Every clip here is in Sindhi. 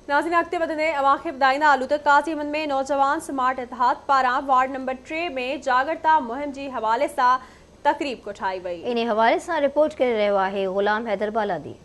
ناظرين اڳتي وڌندي اوهان کي ٻڌائيندا هلون ته قاضي احمد ۾ نوجوان سمارٽ اتحاد پاران وارڊ نمبر 3 ۾ جاڳرتا مهم جي حوالي سان تقريب ڪوٺائي وئي. انهي حوالي سان رپورٽ ڪري رهيو آهي غلام حيدر بالادي.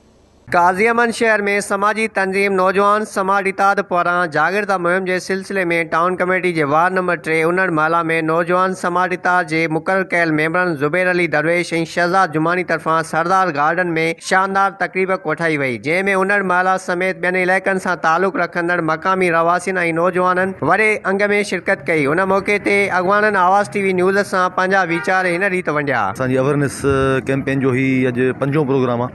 قاضي احمد شهر ۾ سماجي تنظيم نوجوان سماٽ اتحاد پاران جاڳرتا مهم جي سلسلي ۾ ٽائون ڪميٽي جي وارڊ نمبر 3 انڙ محلا ۾ نوجوان سماٽ اتحاد جي مقرر ڪيل ميمبرن زبير علي درويش ۽ شهزاد جماڻي طرفان سردار گارڊن ۾ شاندار تقريب ڪوٺائي وئي، جنهن ۾ انڙ محلا سميت ٻين علائقن سان تعلق رکندڙ مقامي رهواسين ۽ نوجوانن وڏي انگ ۾ شرڪت ڪئي. ان موقعي تي اڳواڻن آواز ٽي وي نيوز سان پنهنجا ويچار هن ريت ونڊيا. اسان جي اويرنيس ڪيمپين جو هي اڄ پنجون پروگرام آ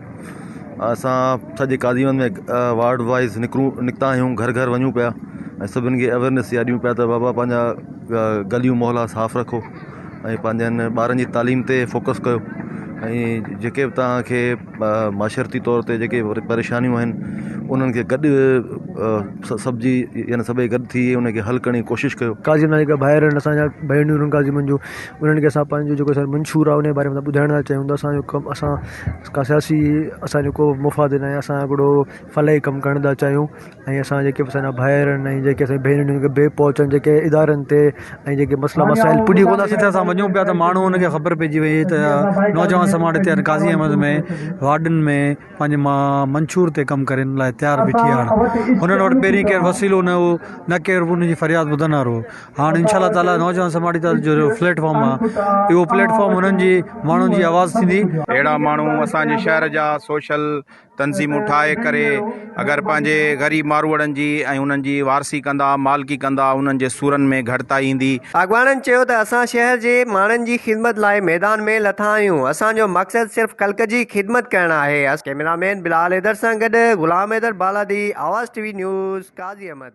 اسان سڄي قاضي احمد ۾ وارڊ وائيز نڪرون نڪتا آهيون گهر گهر وڃون پيا ۽ سڀني کي اويرنيس اها ڏيون پيا ته بابا پنهنجا گليون محلا صاف رکو ۽ پنهنجن ٻارن جي تعليم تي فوڪس ڪيو ۽ جيڪي به توهان کي معاشرتي طور تي جيڪي به پريشانيون آهن انهن کي گڏ سڀ جي يعني سڀئي گڏ ٿي ان کي حل ڪرڻ جي ڪوشش ڪيو. قاضي جا جيڪا ڀائر آهن اسان جا ڀينرون آهن قاضي منهنجون انهن کي اسان پنهنجو جيڪو اسان جو منشور آهي ان جي باري ۾ ٻڌائڻ ٿا چاهيون ته اسان جو ڪم اسان ڪا سياسي اسان جو ڪو مفاد ناهي اسان هڪڙو فلاحي ڪم ڪرڻ ٿا چاهيون ۽ اسان جيڪي به اسان جا ڀائر آهن ۽ جيڪي اسان جي ڀينرون آهن بي پهچ آهن جيڪي ادارن تي ۽ جيڪي مسئلا مسائل پڄي ڪونه ٿا جتي اسان وڃون پيا ته ماڻهو ان کي خبر پئجي وئي ته نوجوان سماج هتي قاضي احمد ۾ وارڊن ۾ پنهنجي منشور تي ڪم ڪرڻ لاء تيار بيٺي آهي هنن وٽ پهرين ڪير وسيلو نه هو نه ڪير ان جي فرياد ٻڌندڙ هو هاڻ انشاء الله تعالي نوجوان سماج جو پليٽ فارم آهي اهو پليٽ فارم هنن جي ماڻهن جي آواز ٿيندي. اهڙا ماڻهو اسان جي شهر جا سوشل تنظيمون ٺاهي ڪري اگر پنهنجي غريب ماروئڙن جي ۽ انهن جي وارثي ڪندا مالڪي ڪندا انهن جي سورن ۾ گهٽتائي ايندي. اڳواڻن چيو ته اسان شهر جي ماڻهن جي خدمت لاء ميدان ۾ لٿا آهيون اسان جو مقصد صرف خلق جي خدمت ڪرڻ آهي ڪئميرا مين بلال حيدر سان گڏ Ghulam Haider Baladi Awaz T V news Qazi Ahmed.